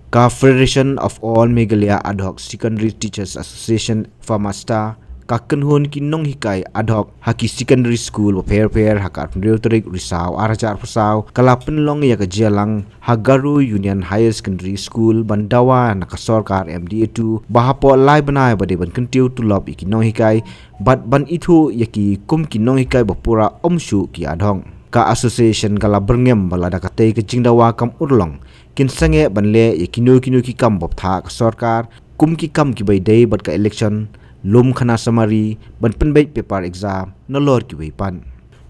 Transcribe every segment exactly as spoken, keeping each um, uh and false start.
Ka Federation of All Meghalaya Ad Hoc Secondary Teachers Association, FAMASTA, ka kynhun ki nonghikai ad hoc ha ki secondary school bapher bapher ha ka arphew tarik Risaw arhajar arphew saw ka la pynlong ïa ka jingïalang ha Garo Union Higher Secondary School ban dawa na ka sorkar M D A two ba hapoh lai bnai ba dei ban kyntiew tulop ïa ki nonghikai bad ban ithuh ïa ki kum ki nonghikai ba pura ym shuh ki ad hoc. Ka association ka la byrngem ba lada katei ka jingdawa kam urlong, kin sangeh ban leh ïa kino kino ki kam ba bthah ka sorkar, kum ki kam kiba ïadei bad ka election, lum khana samari, ban pynbeit paper exam, nalor kiwei pat.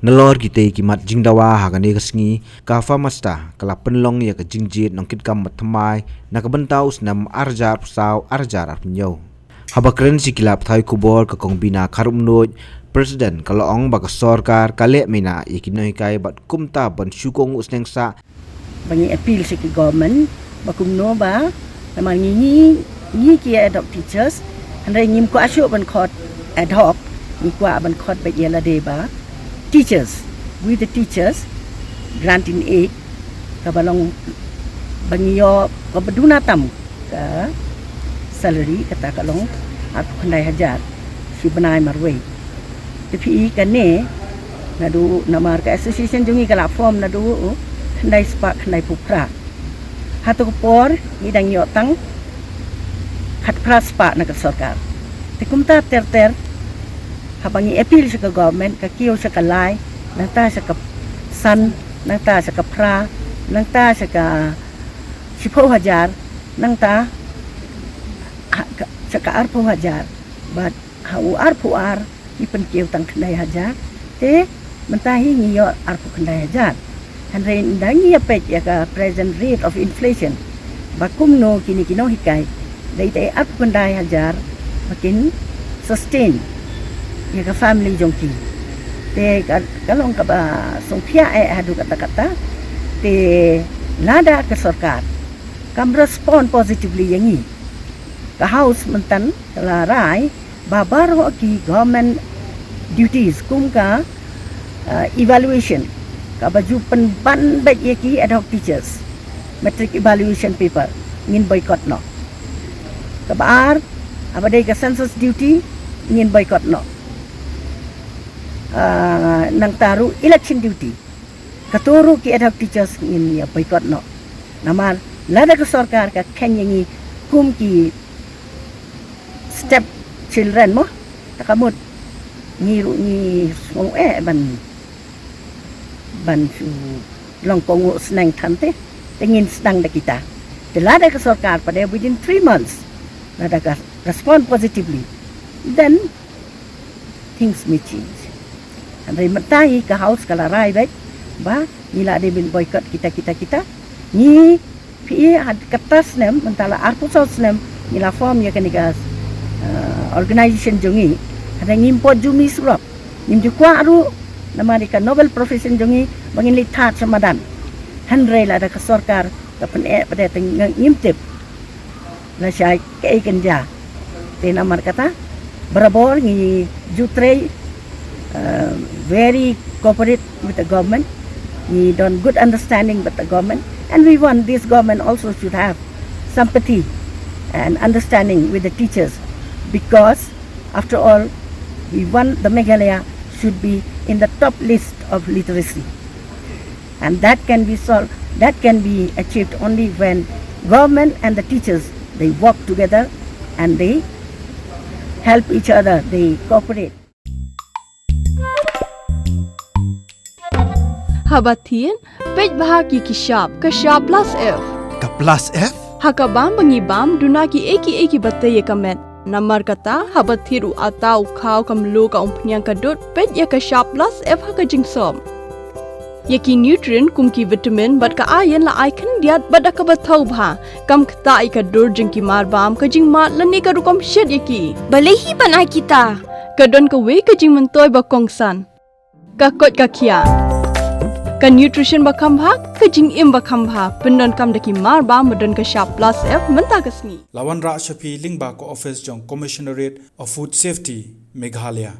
Nalor kitei ki mat jingdawa ha kane ka sngi, ka FAMASTA ka la pynlong ïa ka jingjied nongkitkam bad thymmai na ka bynta u snem arhajar arphew saw arhajar arphew hynñiew. Haba kren sha ki lad pathai khubor ka Kong Bina Kharumnuid, President, ka la ong ba ka sorkar ka leh mynta ïa ki nonghikai bad kumta ban shu kohnguh sngewsih. Ba ngi appeal sha ki government ba kumno ba, namar ngi, ngi, ngi ki ad hoc teachers, hynrei ngim kwah shuh ban khot ad hoc, ngi kwah ban khot beit ïa lade ba teachers, we the teachers, grant in aid, kaba long ba ngi ïoh kaba duna tam ka salary, kata ka long arphew khyndai hajar shi bnai marwei. Te phi i kane, naduh namar ka association jong ngi ka la form naduh khyndai spah khyndai phew phra. Hato ka por ngi dang ïoh tang khatphra spah na ka sorkar. Te kumta ter ter, haba ngi appeal sha ka government, ka kiew sha ka lai, nangta sha ka san, nangta sha ka phra, nangta sha ka shiphew hajar, nangta ha ka, sha ka arphew hajar. Bad ha u arphew ar ngi pynkiew tang khyndai hajar. Te mynta hi ngi ïoh arphew khyndai hajar. Hynrei ynda ngi ïa peit ïa ka present rate of inflation ba kumno kine ki nonghikai, dei te arphew khyndai hajar ba kin sustain ïa ka family jong ki. Te ka, ka long kaba sngewphiah eh haduh katta katta. Te lada ka sorkar kam respond positively ïa ngi, ka House mynta ka la rai ba baroh ki government duties kum ka, uh, evaluation, kaba ju pynban beit ïa ki ad hoc teachers, matric evaluation paper, ngin boycott noh. Kaba ar, haba dei ka census duty, ngin boycott noh. Uh, nangta ruh election duty, kato ruh ki ad hoc teachers ngin ïa boycott noh. Namar lada ka sorkar ka kheiñ ïa ngi kum ki step children mo, ta ka mut ngi ruh ngi sngew eh ban, ban shu long kohnguh sneng than te, te ngin sdang da kita. Te lada ka sorkar pat within three months, lada ka respond positively, then things may change. Hynrei mynta hi ka House ka la rai beit ba ngi la dei ban boycott kita, kita, kita. Ngi, phi i, ha kata snem, mynta la arphew saw snem ngi la form ïa kane ka, uh, organization jong ngi. Hynrei ngim pat ju mih surok, ngim ju kwah ruh, namar ïa ka noble profession jong ngi ba ngin leit thad sha madan. Hynrei lada ka sorkar ka pyneh pat te ngim tip lashai kaei kan jia. Te namar kata, barabor ngi ju trei, uh, very cooperate with the government. Ngi don good understanding with the government, and we want this government also should have sympathy and understanding with the teachers, because after all, we want the Meghalaya should be in the top list of literacy. And that can be solved, that can be achieved only when government and the teachers, they work together and they help each other, they cooperate. Haba thied, peit bha ki ki shap, ka shap plus F. Ka plus F? Ha ka bam ba ngi bam, duna kiei kiei kiba tei ïa ka met. Namar kata, haba thied u atta, u khaw, ka mluh, ka umphniang, ka dud, peit ïa ka shap plus F ha ka jingsop. Ïa ki nutrient kum ki vitamin bad ka iron la ai khyndiat bad da kaba thaw bha. Kam ktah ïa ka dur jong ki marbam, ka jingmad lane ka rukom shet ïa ki. Balei hi ban ai kita? Ka don kawei ka jingmyntoi ba kongsan. Ka koit ka khiah. Ka nutrition ba kham bha, ka jingim ba kham bha. Pyndonkam da ki marbam ba don ka shap plus F mynta ka sngi. La wanrah sha phi lyngba ka office jong Commissionerate of Food Safety, Meghalaya.